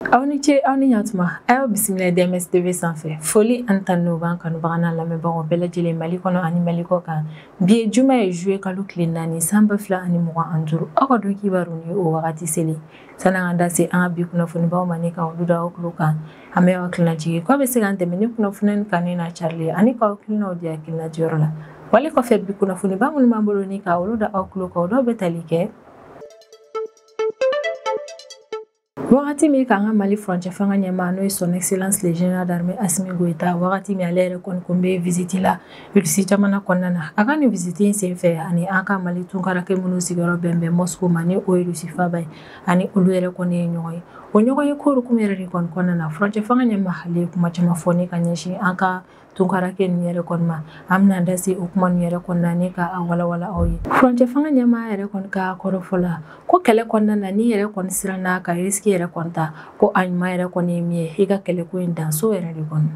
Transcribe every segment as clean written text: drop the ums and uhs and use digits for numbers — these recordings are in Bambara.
Aw ni ce, aw ni ɲatuma. A y'aw bisimila DMS TV sanfɛ. Foli an tanu b'an kanubaga n'a lamɛnbagaw bɛɛ lajɛlen Mali kɔnɔ ani Mali kɔ kan. Bi ye juma ye, juillet kalo tile 4, san 2025. Aw ka don kibaru ni o wagati selen. Sanni an ka da se an ka bi kunnafonibaw ma ni ka olu da aw tulo kan, an bɛ aw hakilina jigin k'aw bɛ se k'an dɛmɛ ni kunnafoniya kanu n'a carili ye ani k'aw hakilinaw di hakilina diyɔrɔ la. Wale kɔfɛ, bi kunnafoniba minnu b'an bolo ni ka olu da aw tulo kan, o dɔw bɛ tali kɛ wagati min k'an ka Mali furancɛ fanga ɲɛmaa, n'o ye Son Excellence le Général d'Armée Assimi Goïta, wagati min ale yɛrɛ kɔni kun bɛ visite la Russie jamana kɔnɔna na. A ka nin visite in senfɛ, ani an ka Mali tunkarakɛ minnu sigiyɔrɔ bɛn bɛ Moscou ma, ni o ye Russie faaba ye, ani olu yɛrɛ kɔni ye ɲɔgɔn ye. O ɲɔgɔn ye ko hukumu yɛrɛ de kɔni kɔnɔna na, furancɛ fanga ɲɛmaa ale ye kuma caman fɔ ni ka ɲɛsin an ka tunkarakɛ ninnu yɛrɛ kɔni ma. An bɛna da se o kuma ninnu yɛrɛ kɔnɔna ni ka a walawala aw ye. Furancɛ fanga ɲɛmaa yɛrɛ kɔni ka kɔrɔfɔ la ko kɛlɛ kɔnɔna na, n'i yɛrɛ kɔni siranna ka risque yɛrɛ kɔni ta, ko a ɲuman yɛrɛ kɔni ye min ye, i ka kɛlɛko in dan so yɛrɛ de kɔnɔ.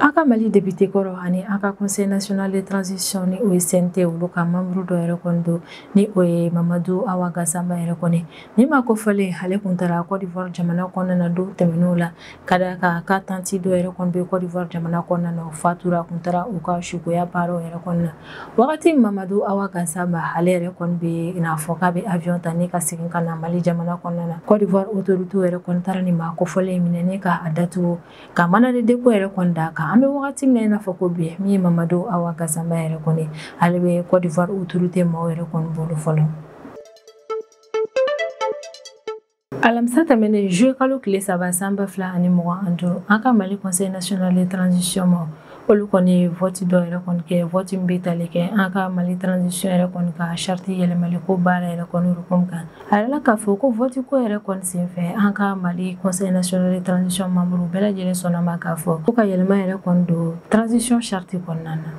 An ka Mali député kɔrɔ ani an ka Conseil national de transition, ni o ye CNT, olu ka membre dɔ yɛrɛ kɔni don, ni o ye Mamadu Awa Gassama yɛrɛ kɔni. Ni maa kofɔlen, ale kun taara Côte d'Ivoire jamana kɔnɔna na don tɛmɛnenw la, ka d'a kan k'a tantie dɔ yɛrɛ kɔni bɛ Côte d'Ivoire jamana kɔnɔna na, o fatura. A kun taara u ka sukoya baaraw yɛrɛ kɔnɔna na. Wagati Mamadu Awa Gassama ale yɛrɛ kɔni bɛ i n'a fɔ k'a bɛ avion ta ni ka segin ka na Mali jamana kɔnɔna na, Côte d'Ivoire autorité yɛrɛ kɔni taara ni maa kofɔlen minɛ ni ka a datugu, ka mandat de dépôt yɛrɛ kɔni d'a kan. An bɛ wagati min na i n'a fɔ ko bi, min ye Mamadu Awa Gassama yɛrɛ kɔni, ale bɛ Côte d'Ivoire autorité maaw yɛrɛ kɔni bolo fɔlɔ. Alamisa tɛmɛnen, juillet kalo tile 3, san 2025, an ka Mali Conseil national de transition ma, olu kɔni ye vote dɔ yɛrɛ kɔni kɛ, vote min bɛ tali kɛ an ka Mali transition yɛrɛ kɔni ka charte yɛlɛmali ko baara yɛrɛ kɔni hukumu kan. A yɛrɛ k'a fɔ ko vote ko yɛrɛ kɔni senfɛ, an ka Mali Conseil national de transition membre bɛɛ lajɛlen sɔnna ma k'a fɔ ko ka yɛlɛma yɛrɛ kɔni don transition charte kɔnɔna na.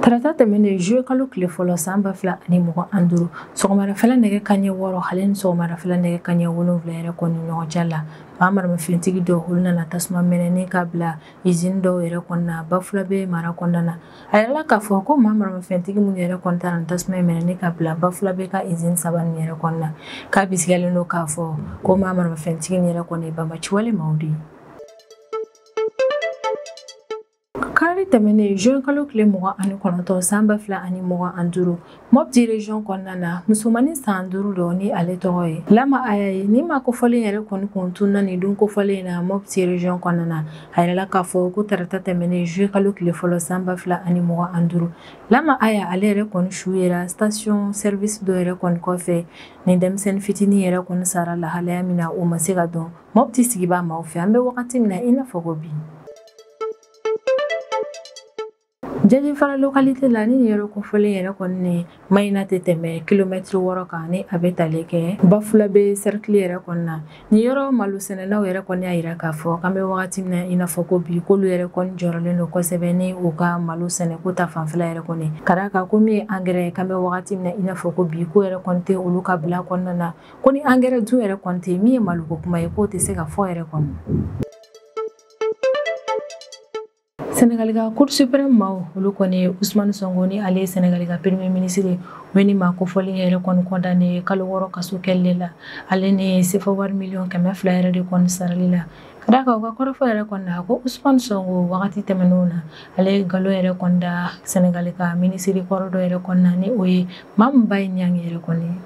Tarata tɛmɛnen, juillet kalo tile 1, san 2025, sɔgɔmadafɛla nɛgɛ kanɲɛ 6 ale ni sɔgɔmadafɛla nɛgɛ kanɲɛ 7 yɛrɛ kɔni ɲɔgɔn cɛ la, maa maramafɛntigi dɔw, olu nana tasuma mɛnɛ ni ka bila izini dɔw yɛrɛ kɔnɔna Bafulabe mara kɔnɔna na. A yɛrɛ la k'a fɔ ko maa maramafɛntigi minnu yɛrɛ kɔni taara tasuma mɛnɛ ni ka bila Bafulabe ka izini saba nin yɛrɛ kɔnɔna, k'a bisigiyalen don k'a fɔ ko maa maramafɛntigi nin yɛrɛ kɔni ye banbaciwale maaw de ye. Kari tɛmɛnen, juin kalo tile 29, san 2025, Mopti région kɔnɔna na, musomanin san 5 dɔ, ni ale tɔgɔ ye Lama Aya ye, ni maa kofɔlen yɛrɛ kɔni kun tununa nin don kofɔlen na Mopti région kɔnɔna na. A yɛrɛ la k'a fɔ ko tarata tɛmɛnen, juillet kalo tile 1, san 2025, Lama Aya ale yɛrɛ kɔni su yera station service dɔ yɛrɛ kɔni kɔfɛ. Ni denmisɛnnin fitinin yɛrɛ kɔni sara lahalaya min na, o ma se ka dɔn Mopti sigibaa maaw fɛ. An bɛ wagati min na i n'a fɔ ko bi, Jɛjɛfara localité la, ni nin yɔrɔ kofɔlen yɛrɛ kɔni ni Mayina tɛ tɛmɛ kilomɛtiri 6 kan, ni a bɛ tali kɛ Bafulabe cercle yɛrɛ kɔni na. Nin yɔrɔ malo sɛnɛlaw yɛrɛ kɔni y'a yira k'a fɔ k'an bɛ wagati min na i n'a fɔ ko bi, k'olu yɛrɛ kɔni jɔrɔlen don kosɛbɛ ni u ka malo sɛnɛko ta fanfɛla yɛrɛ kɔni, ka d'a kan ko min ye angɛrɛ ye, k'an bɛ wagati min na i n'a fɔ ko bi, ko yɛrɛ kɔni tɛ olu ka bila kɔnɔna na, ko ni angɛrɛ dun yɛrɛ kɔni tɛ, min ye maloko kuma ye, k'o tɛ se ka fɔ yɛrɛ kɔni. Senegali ka Cour suprême maaw, olu kɔni ye Ousmane Sonko, ni ale ye Senegali ka premier ministre ye, o ye ni maa kofɔlen yɛrɛ kɔni condamné kalo 6 kaso kɛli la, ale ni sefa wari miliyɔn 200 yɛrɛ de kɔni sarali la. Ka d'a kan u ka kɔrɔfɔ yɛrɛ kɔni na, ko Ousmane Sonko wagati tɛmɛnenw na, ale ye nkalon yɛrɛ kɔni da Senegali ka ministre kɔrɔ dɔ yɛrɛ kɔni na, ni o ye Mame Mbaye Niang yɛrɛ kɔni ye.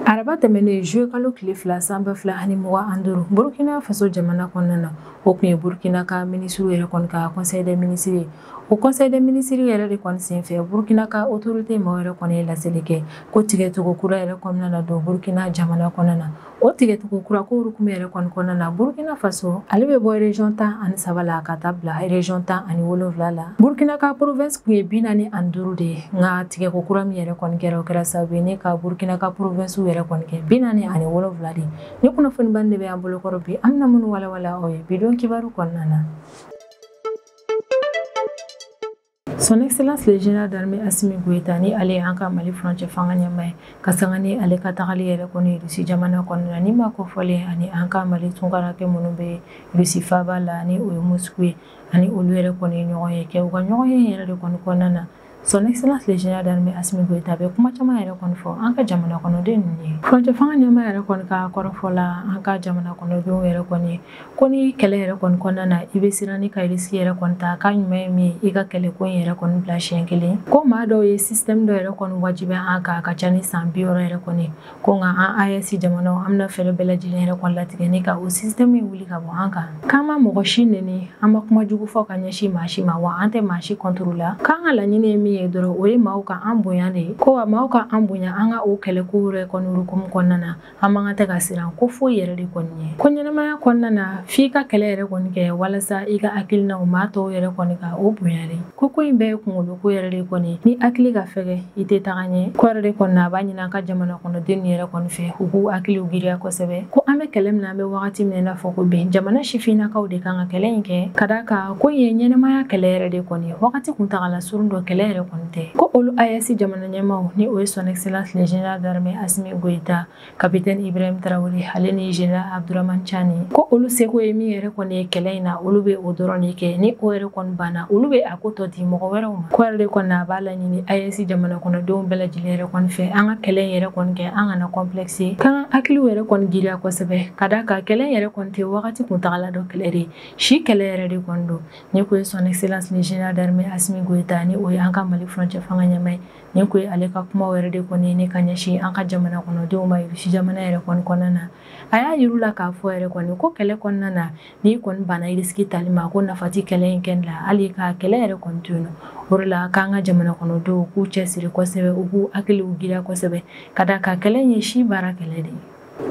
Araba tɛmɛnen, juillet kalo tile 2, san 2025, Burkina Faso jamana kɔnɔna na, o tun ye Burkina ka minisiriw yɛrɛ kɔni ka conseil des ministres ye. O conseil des ministres yɛrɛ de kɔni senfɛ, Burkina ka autorité maaw yɛrɛ kɔni ye laseli kɛ ko tigɛcogo kura yɛrɛ kɔnɔna na don Burkina jamana kɔnɔna na. O tigɛcogo kura ko hukumu yɛrɛ kɔni kɔnɔna na, Burkina Faso ale bɛ bɔ région 13 la ka taa bila région 17 la. Burkina ka province kun ye 45 de ye, nka tigɛko kura min yɛrɛ kɔni kɛra, o kɛra sababu ye ne ka Burkina ka province yɛrɛ kɔni kɛ 47 de. Ni kunnafoniba de bɛ an bolokɔrɔ bi, an bɛna minnu walawala aw ye bi don kibaru kɔnɔna na. Son Excellence le Général d'Armée Assimi Goïta, ni ale an ka Mali furancɛ fanga ɲɛmaa ye, ka sanga ni ale ka tagali yɛrɛ kɔni Russie jamana kɔnɔna na, ni maa kofɔlen ani an ka Mali tunkarakɛ minnu bɛ Russie faaba la, ni o ye Moscou ye, ani olu yɛrɛ kɔni ye ɲɔgɔn ye kɛ. U ka ɲɔgɔn ye yɛrɛ de kɔni kɔnɔna na, Son Excellence le général d'armée Assimi Goïta bɛ kuma caman yɛrɛ kɔni fɔ an ka jamana kɔnɔden ninnu ye. Furancɛ fanga ɲɛmaa yɛrɛ kɔni ka kɔrɔfɔ la an ka jamana kɔnɔdenw yɛrɛ kɔni ko ni kɛlɛ yɛrɛ kɔni kɔnɔna na i bɛ siran ni ka risque yɛrɛ kɔni ta k'a ɲuman ye min ye i ka kɛlɛko in yɛrɛ kɔni bila siɲɛ kelen. Ko maa dɔw ye système dɔ yɛrɛ kɔni wajibiya an kan a ka ca ni san 60 yɛrɛ kɔni ko nka an AES jamanaw an bɛna fɛɛrɛ bɛɛ lajɛlen yɛrɛ kɔni latigɛ ni ka o système in wuli ka bɔ an kan. K'an ma mɔgɔ si neni, an ma kuma jugu fɔ ka ɲɛsin maa si ma, wa an tɛ maa si contre la. K'an ka laɲini ye min ye dɔrɔn o ye maaw ka an bonya de ye. Ko wa maaw ka an bonya an ka o kɛlɛko yɛrɛ kɔni hukumu kɔnɔna na, an man kan tɛ ka siran ko foyi yɛrɛ de kɔni ye. Ko ɲɛnamaya kɔnɔna na f'i ka kɛlɛ yɛrɛ kɔni kɛ walasa i ka hakilinaw maa tɔw yɛrɛ kɔni ka o bonya de. Ko ko in bɛɛ ye kunkoloko yɛrɛ de kɔni, ni hakili ka fɛgɛ i tɛ taga ɲɛ. Ko yɛrɛ de kɔni na a b'a ɲini an ka jamana kɔnɔden yɛrɛ kɔni fɛ u k'u hakiliw giriya kosɛbɛ. Ko an bɛ kɛlɛ min na, an bɛ wagati min na i n'a fɔ ko bi, jamana sifinnakaw de kan ka kɛlɛ in kɛ ka d'a kan ko in ye ɲɛnamaya kɛlɛ yɛrɛ de kɔni ye, wagati kuntagala surun dɔ kɛlɛ yɛrɛ kɔni tɛ. Ko olu AES jamana ɲɛmaaw ni o ye Son Excellence le général d'armée Assimi Goïta, capitaine Ibrahim Traoré ale ni général Abdourahamane Tiani, ko olu seko ye min yɛrɛ kɔni ye kɛlɛ in na, olu bɛ o dɔrɔn de kɛ. Ni o yɛrɛ kɔni banna, olu bɛ a ko tɔ di mɔgɔ wɛrɛw ma. Ko yɛrɛ de kɔni na a b'a laɲini AES jamana kɔnɔdenw bɛɛ lajɛlen yɛrɛ kɔni fɛ an ka kɛlɛ in yɛrɛ kɔni kɛ, an kana complexe, k'an ka hakiliw yɛrɛ kɔni giriya kosɛbɛ ka d'a kan kɛlɛ in yɛrɛ kɔni tɛ wagati kuntagala dɔ kɛlɛ de ye, si kɛlɛ yɛrɛ de kɔni don. Ni ko ye Son Excellence le général d'armée Assimi Goïta ni o ye an ka Mali furancɛ fanga ɲɛmaa ye, ni ko ye ale ka kumaw yɛrɛ de kɔni ne ka ɲɛsin an ka jamana kɔnɔdenw ma Irisi jamana yɛrɛ kɔni kɔnɔna na. A y'a yir'u la k'a fɔ yɛrɛ kɔni ko kɛlɛ kɔnɔna na n'i kɔni banna risque tali ma ko nafa ti kɛlɛ in kɛ la, hali ka kɛlɛ yɛrɛ kɔni to yen nɔ. O de la k'an ka jamana kɔnɔdenw k'u cɛsiri kosɛbɛ, u k'u hakiliw giriya kosɛbɛ ka d'a kan kɛlɛ in ye si baara kɛlɛ de ye.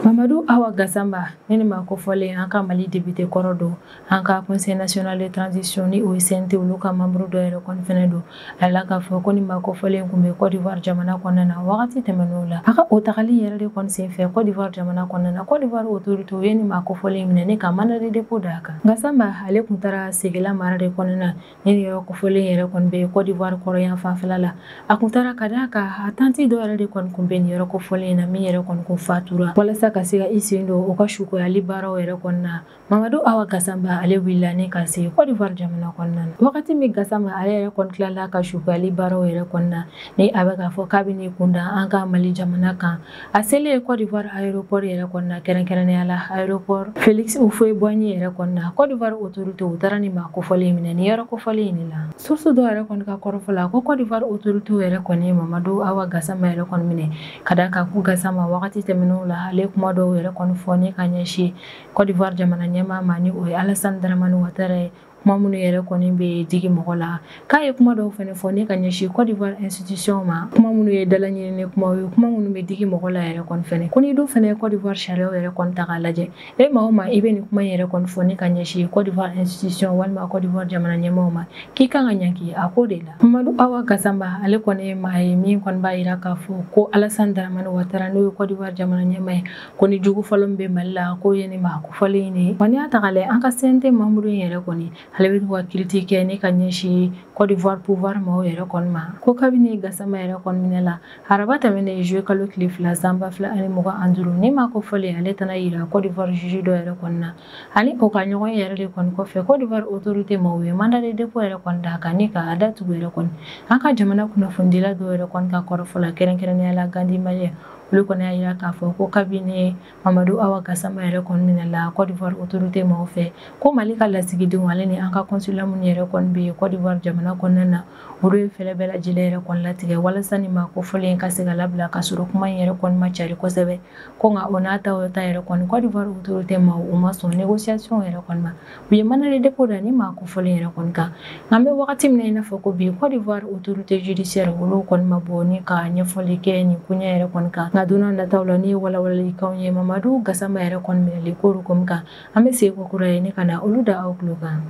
Mamadu Awa Gassamba ni maa kofɔlen an ka Mali député kɔrɔ don, an ka Conseil national de transition ni o ye CNT olu ka membre dɔ yɛrɛ kɔni fɛnɛ don. A la k'a fɔ ko ni maa kofɔlen kun bɛ Côte d'Ivoire jamana kɔnɔna na wagati tɛmɛnenw la. A ka o tagali yɛrɛ de kɔni senfɛ Côte d'Ivoire jamana kɔnɔna na, Côte d'Ivoire autorité ye ni maa kofɔlen minɛ ni ka mandat de dépôt d'a kan. Gassamba ale kun taara Segela mara de kɔnɔna na, ni yɔrɔ kofɔlen yɛrɛ kɔni bɛ Côte d'Ivoire kɔrɔyan fanfɛla la. A kun taara ka d'a kan a tanti dɔ yɛrɛ de kɔni kun bɛ nin yɔrɔ kofɔlen na min yɛrɛ kɔni kun fatura. Walasa ka se ka i sen don o ka sukoyali baaraw yɛrɛ kɔnɔna na, Mamadu Awa Gassamba ale wulila ni ka se Côte d'Ivoire jamana kɔnɔna na. Wagati min Gassamba ale yɛrɛ kɔni tilala ka sukoyali baaraw yɛrɛ kɔnɔna na, ni a bɛ k'a fɔ k'a bɛ n'i kunda an ka Mali jamana kan, a selen Côte d'Ivoire aéroport yɛrɛ kɔnɔna na, kɛrɛnkɛrɛnnenya la aéroport Félix Houphouët-Boigny yɛrɛ kɔnɔna na, Côte d'Ivoire autorité u taara ni maa kofɔlen minɛ ni yɔrɔ kofɔlen in de la. Source dɔw yɛrɛ kɔni ka kɔrɔfɔ la ko Côte d'Ivoire autorité yɛrɛ kɔni ye Mamadu Awa Gassamba yɛrɛ kɔni minɛ ka d'a kan ko Gassamba wagati tɛmɛnenw la ale kuma dɔw yɛrɛ kɔni fɔ ne ka ɲɛsin Côte d'Ivoire jamana ɲɛmaa ma ni o ye Alassane Dramane Ouattara ye, kuma minnu yɛrɛ kɔni bɛ digi mɔgɔ la. K'a ye kuma dɔw fɛnɛ fɔ ne ka ɲɛsin Côte d'Ivoire institution ma, kuma minnu ye dalaɲinini kumaw ye, kuma minnu bɛ digi mɔgɔ la yɛrɛ kɔni fɛnɛ. Ko n'i dun fɛnɛ ye Côte d'Ivoire sariyaw yɛrɛ kɔni ta k'a lajɛ, e maa o maa i bɛ nin kuma in yɛrɛ kɔni fɔ ne ka ɲɛsin Côte d'Ivoire institution walima Côte d'Ivoire jamana ɲɛmaaw ma, k'i kan ka ɲangi a ko de la. Mamadu Awa Gassamba ale kɔni ye maa ye min kɔni b'a yira k'a fɔ ko Alassane Dramane Ouattara n'o ye Côte d'Ivoire jamana ɲɛmaa ye, ko ni jugu fɔlɔ min bɛ Mali la k'o ye nin maa kofɔlen in de ye. Wa n'i y'a ta k'a lajɛ an ka CNT membre in yɛrɛ kɔni ale bɛ ka critique kɛ ne ka ɲɛsin Côte d'Ivoire pouvoir maaw yɛrɛ kɔni ma. Ko kabini Gassamba yɛrɛ kɔni minɛ la araba tɛmɛnen juillet kalo tile 2 san 2025, ni maa kofɔlen ale tana yira Côte d'Ivoire juge dɔ yɛrɛ kɔni na, ani o ka ɲɔgɔn yɛrɛ de kɔni kɔfɛ Côte d'Ivoire autorité maaw ye mandat de dépôt yɛrɛ kɔni d'a kan ni k'a datugu yɛrɛ kɔni. An ka jamana kunnafonidila dɔw yɛrɛ kɔni ka kɔrɔfɔ la kɛrɛnkɛrɛnnenya la Gandhi Malien, olu kɔni y'a yira k'a fɔ ko kabini Mamadu Awa Gassamba yɛrɛ kɔni minɛ la Côte d'Ivoire autorité maaw fɛ, ko Mali ka lasigidenw ale ni an ka consulat minnu yɛrɛ kɔni bɛ Côte d'Ivoire jamana kɔnɔna na, olu ye fɛɛrɛ bɛɛ lajɛlen yɛrɛ kɔni latigɛ walasa ni maa kofɔlen ka se ka labila ka sɔrɔ kuma in yɛrɛ kɔni ma cari kosɛbɛ. Ko nka o n'a ta o ta yɛrɛ kɔni Côte d'Ivoire autorité maaw u ma sɔn négociation yɛrɛ kɔni ma, u ye mandat de dépôt da ni maa kofɔlen yɛrɛ kɔni kan. Nka an bɛ wagati min na i n'a fɔ ko bi, Côte d'Ivoire autorité judiciaire olu kɔni ma bɔ ni ka ɲɛfɔli kɛ nin koɲɛ yɛrɛ kɔni kan. Nka don n'a nataw la ni ye walawalalikanw ye Mamadu Gassamba yɛrɛ kɔni minɛli ko kɔni kan, an bɛ segin ko kura ye ne ka na olu da aw tulo kan.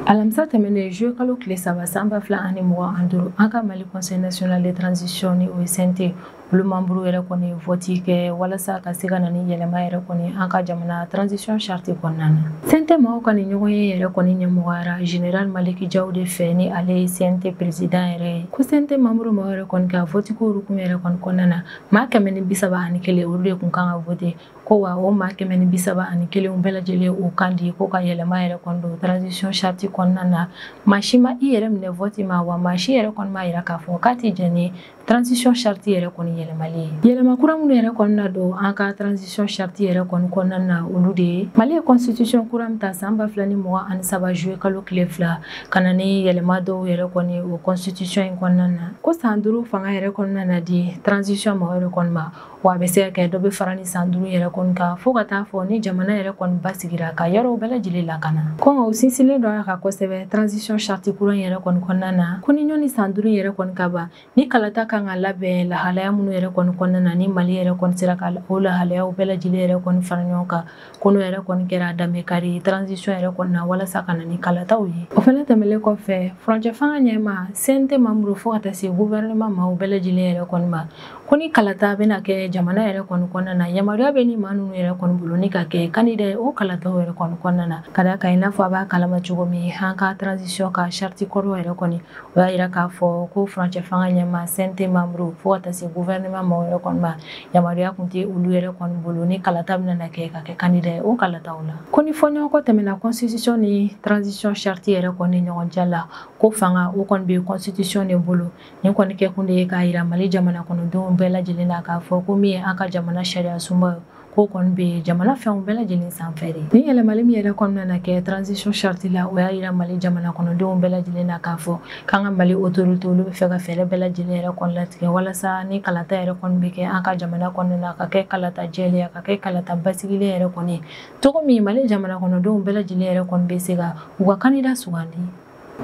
Alamisa tɛmɛnen juillet kalo tile 3 san 2025, an ka Mali Conseil national de transition ni o ye CNT Olu membre yɛrɛ kɔni vote kɛ walasa ka se ka na ni yɛlɛma yɛrɛ kɔni an ka jamana transition charte kɔnɔna na. CNT maaw ka nin ɲɔgɔn ye yɛrɛ kɔni ɲɛmɔgɔyara général Malick Diaw de fɛ, ni ale ye CNT président yɛrɛ ye. Ko CNT membre maaw yɛrɛ kɔni ka vote ko hukumu yɛrɛ kɔni kɔnɔna na, maa 131, olu de kun kan ka vote. Ko wa o maa 131 bɛɛ lajɛlen o kan di ko ka yɛlɛma yɛrɛ kɔni don transition charte kɔnɔna na. Maa si ma i yɛrɛ minɛ vote ma, wa maa si yɛrɛ kɔni m'a yira k'a fɔ k'a tɛ jɛn ni transition charte yɛrɛ kɔni yɛlɛmali ye. Yɛlɛma kura minnu yɛrɛ kɔni na don an ka transition charte yɛrɛ kɔni kɔnɔna na, olu de ye Mali ye constitution kura min ta san 2023 juillet kalo tile 2, ka na ni yɛlɛma dɔw yɛrɛ kɔni o constitution in kɔnɔna na. Ko san 5 fanga yɛrɛ kɔnɔna na di transition mɔgɔ yɛrɛ kɔni ma, wa a bɛ se ka kɛ dɔ bɛ fara ni san 5 yɛrɛ kɔni kan, fo ka taa fɔ ni jamana yɛrɛ kɔni basigira ka yɔrɔw bɛɛ lajɛlen lakana. Ko nka u sinsinlen don a kan kosɛbɛ transition charte kura in yɛrɛ kɔni kɔnɔna na, ko ni ɲɔni san 5 yɛrɛ kɔni ka ban, ni kalata kan ka labɛn lahalaya minnu yɛrɛ kɔni kɔnɔna na, ni Mali yɛrɛ kɔni sera ka o lahalayaw bɛɛ lajɛlen yɛrɛ kɔni fara ɲɔgɔn kan, ko n'o yɛrɛ kɔni kɛra danbe kari transition yɛrɛ kɔni na walasa ka na ni kalataw ye. O fɛnɛ tɛmɛlen kɔfɛ, furancɛ fanga ɲɛma CNT membre fo ka taa se gouvernement maaw bɛɛ lajɛlen yɛrɛ kɔni ma, ko ni kalata bɛna kɛ jamana yɛrɛ kɔni kɔnɔna na, yamaruya bɛ ni maa ninnu yɛrɛ kɔni bolo ni ka kɛ candidat ye o kalataw yɛrɛ kɔni kɔnɔna na. Ka d'a kan, i n'a fɔ a b'a kalama cogo min, an ka transition ka charte kɔrɔ yɛrɛ kɔni, o y'a yira k'a fɔ ko furancɛ fanga ɲɛma CNT membre fo ka taa se gouvernement maaw yɛrɛ kɔni ma, yamaruya kun tɛ olu yɛrɛ kɔni bolo ni kalata bɛna kɛ ka kɛ candidat ye o kalataw la. Ko ni fɔɲɔgɔnkɔ tɛmɛna constitution ni transition charte yɛrɛ kɔni ɲɔgɔn cɛ la, ko fanga o kɔni bɛ constitution de bolo. Nin kɔni kɛkun de ye k'a yira Mali jamana kɔnɔdenw bɛɛ lajɛlen na k'a fɔ ko min ye an ka jamana sariya sunba ye, ko kɔni bɛ jamana fɛnw bɛɛ lajɛlen sanfɛ de. Ni yɛlɛmali min yɛrɛ kɔnɔna na kɛ transition charte la, o y'a yira Mali jamana kɔnɔdenw bɛɛ lajɛlen na k'a fɔ k'an ka Mali autorité, olu bɛ fɛ ka fɛɛrɛ bɛɛ lajɛlen yɛrɛ kɔni latigɛ walasa ni kalata yɛrɛ kɔni bɛ kɛ an ka jamana kɔnɔna na, ka kɛ kalata jɛlen, ka kɛ kalata basigilen yɛrɛ kɔni, cogo min Mali jamana kɔnɔdenw bɛɛ lajɛlen yɛrɛ kɔni bɛ se ka u ka candidat sugandi.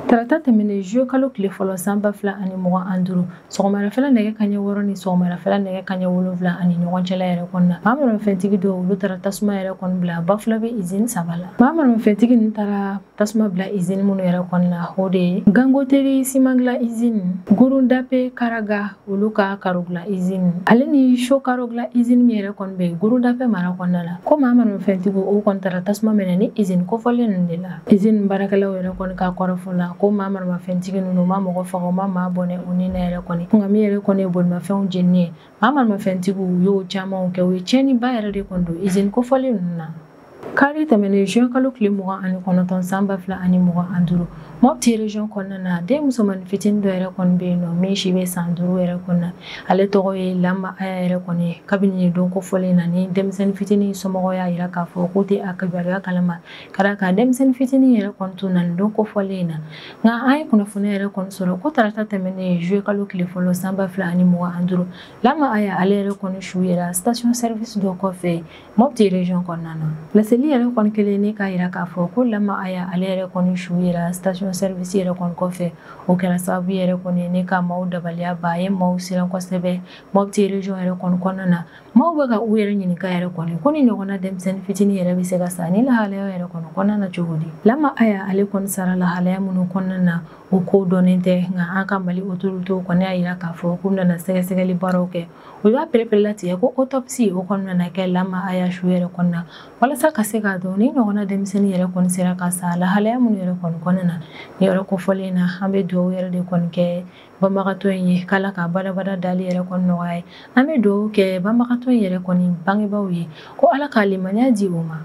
Tarata tɛmɛnen juillet kalo tile 1 san 2025, sɔgɔmadafɛla nɛgɛ kanɲɛ 6 ni sɔgɔmadafɛla nɛgɛ kanɲɛ 7 ani ɲɔgɔn cɛla yɛrɛ kɔni na, maa maramafɛntigi dɔw, olu taara tasuma yɛrɛ kɔni bila Bafulabe usine 3 la. Maa maramafɛntigi ninnu taara tasuma bila usine minnu yɛrɛ kɔni na, o de ye Gangoteri siman dilan usine, Gurundape Karaga olu ka karo dilan usine, ale ni so karo dilan usine min yɛrɛ kɔni bɛ Gurundape mara kɔnɔna la. Ko maa maramafɛntigiw o kɔni taara tasuma minɛ ni usine kofɔlen ninnu de la. Usine baarakɛlaw yɛrɛ kɔni ka kɔrɔfɔ la, ko maa maramafɛntigi ninnu ma mɔgɔ faga, u ma maa bɔnɛ u ni na yɛrɛ kɔni. Nka min yɛrɛ kɔni ye bolimafɛnw jenini ye, maa maramafɛntigiw y'o camanw kɛ, u ye tiɲɛniba yɛrɛ de kɔni don usine kofɔlen ninnu na. Kari tɛmɛnen juin kalo tile 29 san 2025, Mopti région kɔnɔna na, den musomanin fitinin dɔ yɛrɛ kɔni bɛ yen nɔ min si bɛ san 5 yɛrɛ kɔni na. Ale tɔgɔ ye Lama Aya yɛrɛ kɔni. Kabini nin don kofɔlen na, ni denmisɛnnin fitinin somɔgɔw y'a yira k'a fɔ k'u tɛ a kibaruya kalama, ka d'a kan denmisɛnnin fitinin yɛrɛ kɔni tun na nin don kofɔlen in na. Nka an ye kunnafoniya yɛrɛ kɔni sɔrɔ ko tarata tɛmɛnen juillet kalo tile 1 san 2025, Lama Aya ale yɛrɛ kɔni su yera station service dɔ kɔfɛ Mopti région kɔnɔna na. Laseli yɛrɛ kɔni kelen ni k'a yira k'a fɔ ko Lama Aya ale yɛrɛ kɔni su yera station service yɛrɛ kɔni kɔfɛ, o kɛra sababu yɛrɛ kɔni ni ka maaw dabaliya ban, a ye maaw siran kosɛbɛ Mopti région yɛrɛ kɔni kɔnɔna na. Maaw bɛ ka u yɛrɛ ɲininka yɛrɛ kɔni ko ni ɲɔgɔnna denmisɛnnin fitinin yɛrɛ bɛ se ka sa ni lahalaya yɛrɛ kɔni kɔnɔna na cogo di. Lama Aya ale kɔni sara lahalaya minnu kɔnɔna na, o ko dɔnnen tɛ, nka an ka Mali autorité kɔni y'a yira k'a fɔ k'u nana sɛgɛsɛgɛli baaraw kɛ. U b'a pereperelatigɛ ko autopsie o kɔni nana kɛ Lama Aya su yɛrɛ kɔni na, walasa ka se k'a dɔn ni ɲɔgɔnna denmisɛnnin yɛrɛ kɔni sera ka sa lahalaya minnu yɛrɛ kɔni kɔnɔna na. Nin yɔrɔ kofɔlen na, an bɛ dugawu yɛrɛ de kɔni kɛ banbagatɔ in ye, k'Ala ka badabada dali yɛrɛ kɔni nɔgɔya ye. An bɛ dugawu kɛ banbagatɔ in yɛrɛ kɔni bangebaaw ye, ko Ala ka limaniya di u ma.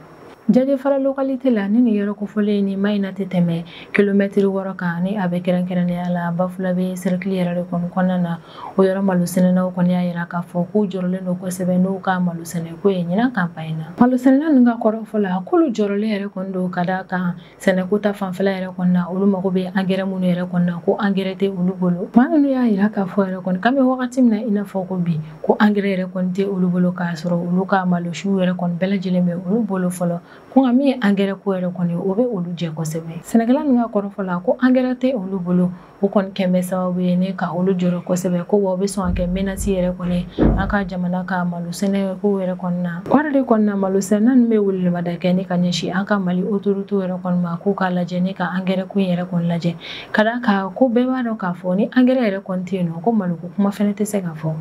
Jadefara localité la, ni nin yɔrɔ kofɔlen ni Mayina tɛ tɛmɛ kilomɛtiri 6 kan, ni a bɛ kɛrɛnkɛrɛnnenya la Bafulabe cercle yɛrɛ de kɔni kɔnɔna na, o yɔrɔ malosɛnɛnaw kɔni y'a yira k'a fɔ k'u jɔrɔlen don kosɛbɛ n'u ka malosɛnɛko ye ɲinan campagne na. Malosɛnɛna ninnu ka kɔrɔfɔ la, k'olu jɔrɔlen yɛrɛ kɔni don ka d'a kan sɛnɛko ta fanfɛla yɛrɛ kɔni na, olu mago bɛ angɛrɛ minnu yɛrɛ kɔni na, ko angɛrɛ tɛ olu bolo. Maa ninnu y'a yira k'a fɔ yɛrɛ kɔni k'an bɛ wagati min na i n'a fɔ ko bi, ko angɛrɛ yɛrɛ kɔni tɛ olu bolo, k'a sɔrɔ olu ka malosiw yɛrɛ kɔni bɛɛ lajɛlen bɛ olu bolo fɔlɔ. Ko nka min ye angɛrɛ ko yɛrɛ kɔni, o bɛ olu jɛ kosɛbɛ. Sɛnɛkɛla ninnu ka kɔrɔfɔ la, ko angɛrɛ tɛ olu bolo, o kɔni kɛn bɛ sababu ye ne ka olu jɔrɔ kosɛbɛ, ko wa o bɛ sɔn ka kɛ menace yɛrɛ kɔni an ka jamana ka malosɛnɛ ko yɛrɛ kɔni na. O yɛrɛ de kɔni na, malosɛnɛ ninnu bɛ welemada kɛ ne ka ɲɛsin an ka Mali autorité yɛrɛ kɔni ma, k'u k'a lajɛ ne ka angɛrɛ ko in yɛrɛ kɔni lajɛ, ka d'a kan ko bɛɛ b'a dɔn k'a fɔ ni angɛrɛ yɛrɛ kɔni tɛ yen nɔ, ko maloko kuma fɛnɛ tɛ se ka fɔ.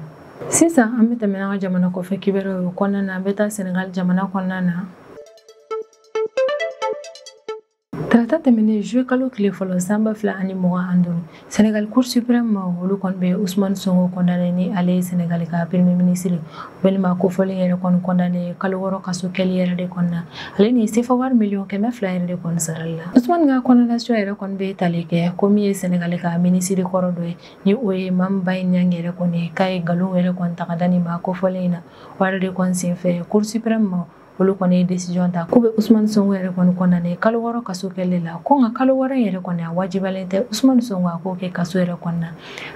Sisan an bɛ tɛmɛ an ka jamana kɔfɛ kibaruyaw kɔnɔna na. An bɛ taa Senegal jamana kɔnɔna na. Tarata tɛmɛnen juillet kalo tile fɔlɔ san 2025, Senegal Cour suprême ma olu kɔni bɛ Ousmane Sonko condamné, ni ale ye Senegal ka premier ministre walima kofɔlen yɛrɛ kɔni condamné kalo 6 kaso kɛli yɛrɛ de kɔnɔna, ale ni sefa wari miliyɔn 200 yɛrɛ de kɔni sarali la. Ousmane ka condamnation yɛrɛ kɔni bɛ tali kɛ ko min ye Senegal ka ministre kɔrɔ dɔ ye, ni o ye Mame Mbaye Niang yɛrɛ kɔni, k'a ye nkalon yɛrɛ kɔni ta ka da nin maa kofɔlen in na. O yɛrɛ de kɔni senfɛ, Cour suprême ma olu kɔni ye décision ta k'u bɛ Ousmane Sonko yɛrɛ kɔni condamné kalo 6 kaso kɛli la. Ko nka kalo 6 yɛrɛ kɔni a wajibalen tɛ Ousmane Sonko a k'o kɛ kaso yɛrɛ kɔnɔna,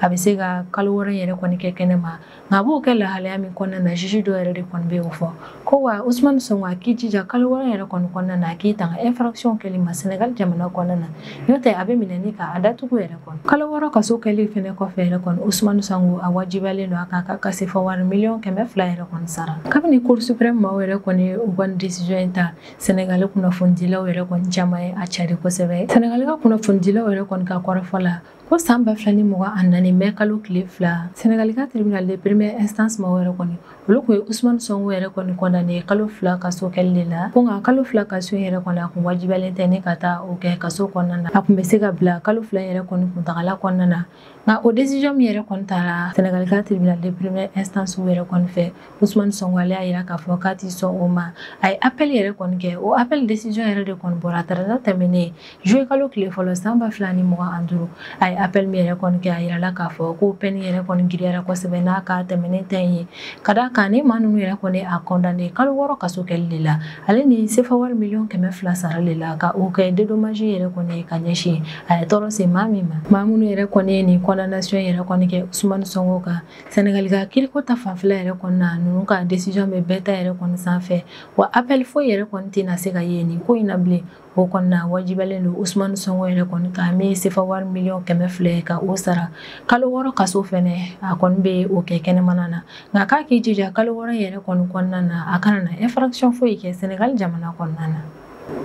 a bɛ se ka kalo 6 yɛrɛ kɔni kɛ kɛnɛma, nka a b'o kɛ lahalaya min kɔnɔna na, juge dɔ yɛrɛ de kɔni bɛ o fɔ ko wa Ousmane Sonko a k'i jija kalo 6 yɛrɛ kɔni kɔnɔna na, a k'i tanga infraction kɛli ma Senegal jamana kɔnɔna na, n'o tɛ a bɛ minɛ ni k'a datugu yɛrɛ kɔnɔ. Kalo 6 kaso kɛli fɛnɛ kɔfɛ yɛrɛ kɔni, Ousmane Sonko a wajibiyalen don a k'a ka sefa wari miliyɔn 200 yɛrɛ kɔni sara. Kabini Cour suprême maaw yɛrɛ kɔni u ka décision in ta, Senegal kunnafonidilaw yɛrɛ kɔni caman ye a cari kosɛbɛ. Senegal ka kunnafonidilaw yɛrɛ kɔni ka kɔrɔfɔ la ko san 2024 mai kalo tile 2, Senegal ka tribunal de première instance maaw yɛrɛ kɔni olu kun ye Ousmane Sonko yɛrɛ kɔni condamné kalo 2 kaso kɛli de la. Ko nka kalo 2 kaso yɛrɛ kɔni a kun wajibiyalen tɛ ni ka taa o kɛ kaso kɔnɔna na, a kun bɛ se ka bila kalo 2 yɛrɛ kɔni kuntagala kɔnɔna na. Nka o décision min yɛrɛ kɔni taara Senegal ka tribunal de première instance yɛrɛ kɔni fɛ, Ousmane Sonko ale y'a yira k'a fɔ k'a ti sɔn o ma, a ye appel yɛrɛ kɔni kɛ. O appel décision yɛrɛ de kɔni bɔra tarata tɛmɛnen juillet kalo tile fɔlɔ san 2025. A ye appel min yɛrɛ kɔni kɛ, a yirala k'a fɔ ko peine yɛrɛ kɔni giriyara kosɛbɛ n'a ka tɛmɛnen ta in ye, ka d'a kan ni maa ninnu yɛrɛ kɔni a condamné kalo 6 kaso kɛli de la, ale ni sefa wari miliyɔn 200 sarali la, ka o kɛ dédommage yɛrɛ kɔni ka ɲɛsin a ye tɔɔrɔ se maa min ma. Maa minnu yɛrɛ kɔni ye nin condamnation yɛrɛ kɔni kɛ Ousmane Sonko kan, Senegal ka kiriko ta fanfɛla yɛrɛ kɔni na, ninnu ka décision bɛ bɛɛ ta yɛrɛ kɔni sanfɛ, wa appel foyi yɛrɛ kɔni tɛna se ka ye nin ko in na bilen. O kɔni na wajibiyalen don Ousmane Sonko yɛrɛ kɔni kan min ye sefa wari miliyɔn 200 ka o sara, kalo 6 kaso fɛnɛ a kɔni bɛ o kɛ kɛnɛmana na. Nka k'a k'i jija kalo 6 yɛrɛ kɔni kɔnɔna na, a kana na infraction foyi kɛ Senegal jamana kɔnɔna na.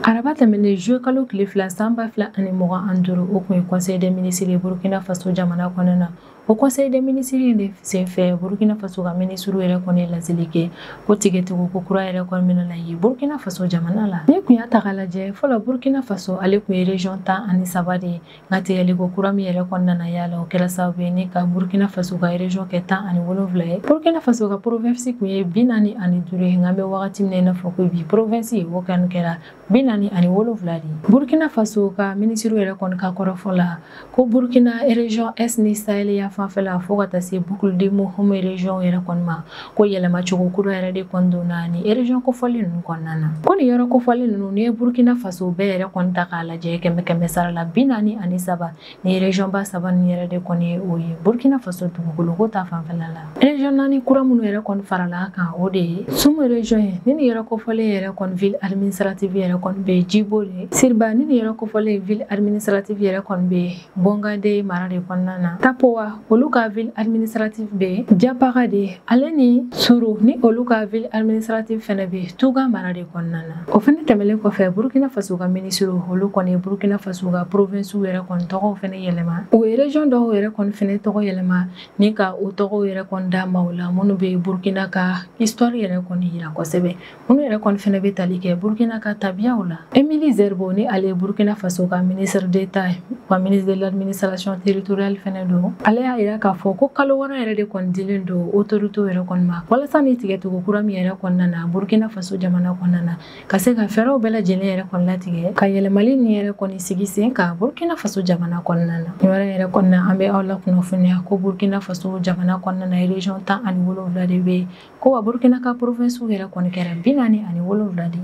Araba tɛmɛnen juillet kalo tile 2 san 2025, o kun ye conseil des ministres ye Burkina Faso jamana kɔnɔna na. O conseil des ministres in de senfɛ, Burkina Faso ka ministre yɛrɛ kɔni ye laseli kɛ ko tigɛcogo ko kura yɛrɛ kɔni bɛna na ye Burkina Faso jamana la. Ni kun y'a ta k'a lajɛ fɔlɔ, Burkina Faso ale kun ye région 13 de ye, nka tigɛliko kura min yɛrɛ kɔni nana y'a la, o kɛra sababu ye ni ka Burkina Faso ka région kɛ 17 ye. Burkina Faso ka province kun ye 45 ye, nka an bɛ wagati min na i n'a fɔ ko bi, province o kɔni kɛra 47 de ye. Burkina Faso ka ministre yɛrɛ kɔni ka kɔrɔfɔ la ko Burkina région Est ni Sahel ya fanfɛla fo ka taa se Boucle du Mouhoun région yɛrɛ kɔni ma, ko yɛlɛmacogo kura yɛrɛ de kɔni donna ni région kofɔlen ninnu kɔnɔna na. Ko nin yɔrɔ kofɔlen ninnu, n'i ye Burkina Faso bɛɛ yɛrɛ kɔni ta k'a lajɛ, kɛmɛ kɛmɛ sara la 43, ni région ba saba ninnu yɛrɛ de kɔni ye o ye Burkina Faso dugukolo ko ta fanfɛla la. Région naani kura minnu yɛrɛ kɔni farala kan, o de ye Soum région ye, ni nin yɔrɔ kofɔlen yɛrɛ kɔni ville administrative yɛrɛ kɔni bɛ Djibo de, Sirba, ni nin yɔrɔ kofɔlen ville administrative yɛrɛ kɔni bɛ Bongade mara de kɔnɔna na, Tapoa olu ka ville administrative bɛ Diapaga de, ale ni Sourou, ni olu ka ville administrative fɛnɛ bɛ Touga mara de kɔnɔna na. O fɛnɛ tɛmɛnen kɔfɛ, Burkina Faso ka ministre olu kɔni ye Burkina Faso ka province yɛrɛ kɔni tɔgɔw fɛnɛ yɛlɛma. U ye région dɔw yɛrɛ kɔni fɛnɛ tɔgɔ yɛlɛma ni ka o tɔgɔw yɛrɛ kɔni da maaw la minnu bɛ Burkina ka histoire yɛrɛ kɔni yira kosɛbɛ, minnu yɛrɛ kɔni fɛnɛ bɛ tali kɛ Burkina ka tabiyaw la. Émile Zerbo, ni ale ye Burkina Faso ka ministre d'État ka ministre de l'administration territoriale fɛnɛ don, ale y'a yira k'a fɔ ko kalo 6 yɛrɛ de kɔni dilen don autorité yɛrɛ kɔni ma walasa ni tigɛcogo kura min yɛrɛ kɔnɔna na Burkina Faso jamana kɔnɔna na, ka se ka fɛɛrɛw bɛɛ lajɛlen yɛrɛ kɔni latigɛ ka yɛlɛmali nin yɛrɛ kɔni sigi sen kan Burkina Faso jamana kɔnɔna na. Nin yɔrɔ yɛrɛ kɔnɔna, an bɛ aw la kunnafoniya ko Burkina Faso jamana kɔnɔna na, région 17 de bɛ yen, ko wa Burkina ka province yɛrɛ kɔni kɛra 47 de ye.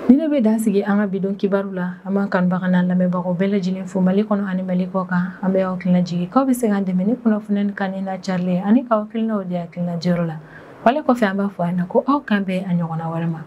Ni ne bɛ dan sigi an ka bidon kibaru la. An b'an kanubaga n'an lamɛnbagaw bɛɛ lajɛlen fo Mali kɔnɔ ani Mali kɔ kan. An bɛ aw hakilina jigin k'aw bɛ se k'an dɛmɛ ni kunnafoniya kan ni n'a carilen ani k'aw hakilinaw di hakilina jɔyɔrɔ la. Wale kɔfɛ, an b'a fɔ a ɲɛna ko aw kan bɛn a ɲɔgɔnna wɛrɛ ma.